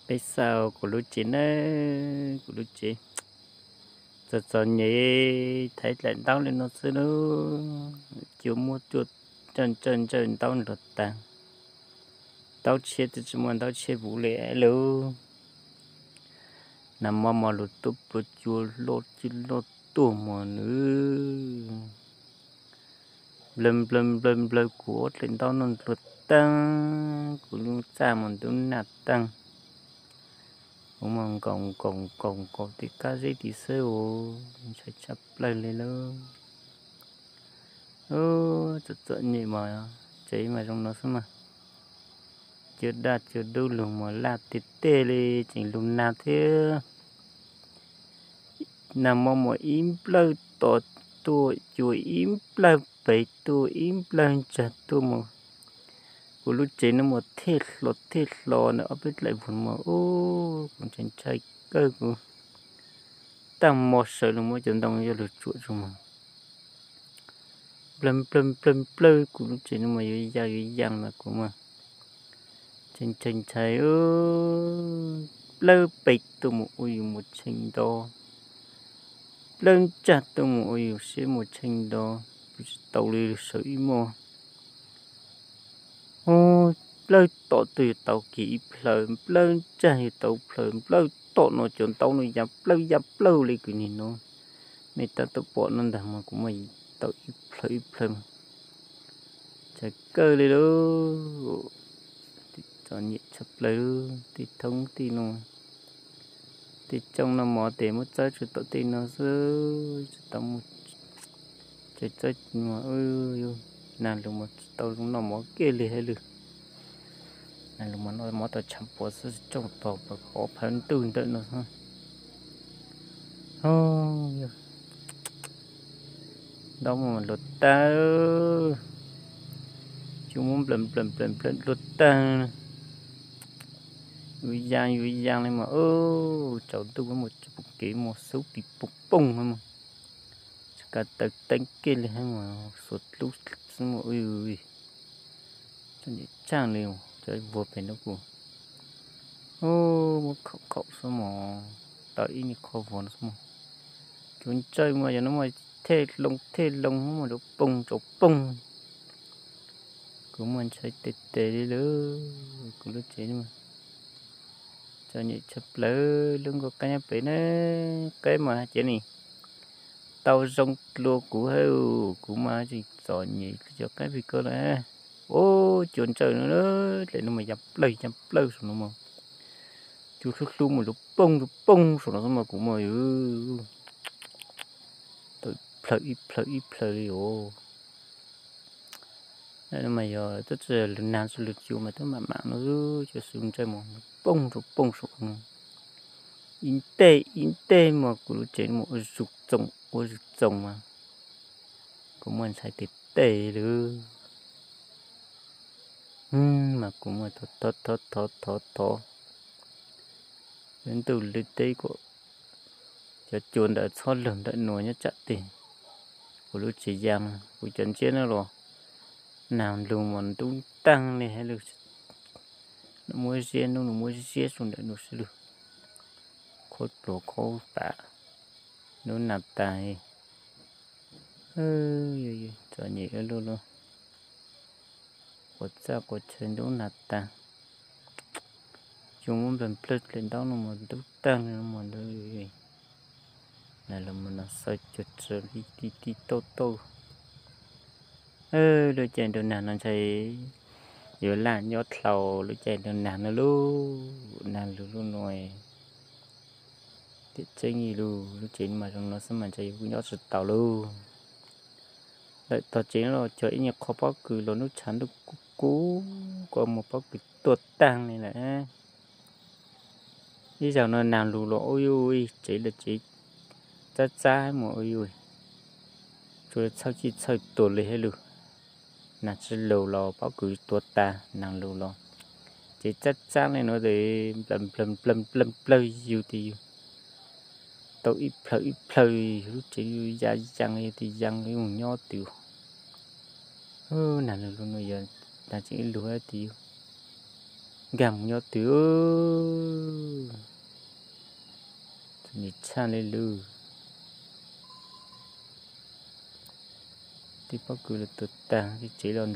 Peb xauj kuv lub tsev na, kuv lub tsev txom txom nyem, thaiv dlaim ntaub li no xwb lauj. Cua muab cua ntsawj ntsawj ntsawj ntaub nrog tag, ntaub tshiab twb tsis muaj ntaub tshiab puv li lauj. Nag hmo mos lus tuaj pluav cua loj tsis loj tuaj mos nws nplawg nplawg nplawg nplawg kuv ob dlaim ntaub no nplawg tag, kuv lub txaj mas ntub nag tag. Kuv mas nkaum nkaum nkaum nkaum tim kab zeb tim xwb os, ntshai tshaj plaws li lauj. Txom txom nyem mas tsev mas zoo no xwb mas. Cua daj cua dub lug mas laj tiag tiag li, tseem lug nag thiab. Nag hmo mas ib nplawg tod tuaj, cua ib nplawg pem tuaj, ib nplawg ntsag tuaj mas kuv lub tsev no mas thej hlo thej hlo ntawm ob peb dlaim vus mas ub, kuv ntshai ntshai kawg, kuv tag hmo sawv los muab cov ntoo yog lug tsuam tsuag mas nplawg nplawg nplawg nplawg kuv lub tsev no mas yuav ya yuav ya mas kuv mas ntshai ntshai ntshai. Nplawg pem tuaj mus ua yus mus tshee nto, nplawg ntsag tuaj mus ua yus siab mus tshee nto, kuv tsis tau li sawv ib muag. Nplawg tom tuaj yus tau kiag ib plhaw, nplawg ntsag yus tau plhaw, nplawg tom no cov ntaub no ya plawg ya plawg li kuv nim no. Nej tab tom pom no ntag mas kuv muaj tau ib plhaw ib plhaw, ntshai kawg li lauj. Txom nyem tshaj plaws, tej thoob tej no, tej tsooj noj mov tes muab txawb tsuas tom tej no xwb, tsis tau mus txawb, txawb, nag lug mas tsis tau zoo noj mov kiag li hab lug. Nag lug mas noj mov tau tshav puas xwb, tsooj tog pov phaw ntuj ntawm no xwb. Ntaub mas luag tag, cua muab nplawm nplawm nplawm nplawm luag tag. Yuav ya yuav ya li mas tsaus ntuj mus tsis pom kev mus xub pis poog poog mus, tsis kav taw teeb kiag li hab mus xuas dlub xwb mus. Txom nyem tshaj li, cov vuag pem nraub kuv, muab khaum khaum xwb mus, tau ib niag qho vuag no xwb mus. Cua ntsawj mas yog no mas thej loo thej loo mus rau poog rau poog. Kuv mas ntshai tes tes li lawm, kuv lub tsev txom nyem tshaj plaws. Lub nkauj qaib nyob pem na, qaib mas hais tias nim tau zoo dlua kuv hab, kuv mas tseem txom nyem cov qaib pem ko lawm. Ub, cua ntsawj no, dlaim no mas ya plawg ya plawg saum no mas, cua hlub hlub mus rau poog rau poog saum no xwb mas kuv mas tau ib plhaw ib plhaw ib plhaw li os. Mas yog twb tsis lug nag tsis lug cua mas twb mam mam no, cua xub ntsawj mus poog rau poog saum no, ib ntej ib ntej mas kuv lub tsev mus ua zuj txoos ua zuj txoos mas kuv muaj ntshai tes tes lawm. Mas kuv muaj thov thov thov thov thov lub ntuj lub teb kom cov cua ntawd txhob lug ntawm nuav nyob tsam tes kuv lub tsev ya, kuv cov ntsiab no los nag lug mas ntub taag li hab lug, nws muab ziab nub nws muab ziab saum ntawm nws sab lug, khaub dluav khaub pam, nub nag taag, txom nyem luj luj, quas txaj quas chaw nub nag taag, cua muab nplawg nplawg dlaim ntaub no mas ntub taag li no mas, nag lug mas no xaw cuag tsaws ti ti tauj tauj. Lub caij ntuj nag no ntshai yuav laj nyob dlhau lub caij ntuj nag no lauj, nag lug lub nuav. Tiam tseeb ib lub tsev mas zoo no xwb mas ntshai yuav nyob tsis tau lauj. Lawm tog tsev los cog ib nyuag qho pob kws los nub tshav ntuj kub kub ko mas pob kws tuag taag li lawm. Ib zaug no nag lug los ua yuj tsev lawm tsev txab txab mus ua yuj, tsuas txhawj txhawj tuag li hab lug. Nag tsis lug los pob kws tuag taag, nag lug los tsev txab txab li no tes nplawg nplawg nplawg nplawg yug tes yug tau ib plhaw ib plhaw, lub tsev yug ya ya tes ya mus nyob twg. Nag lug lub nuav yog nag tseem ib lug tes yug nkag mus nyob twg. Nim tshaj li lug. Tej pob kws los tuag tag, tej tsev los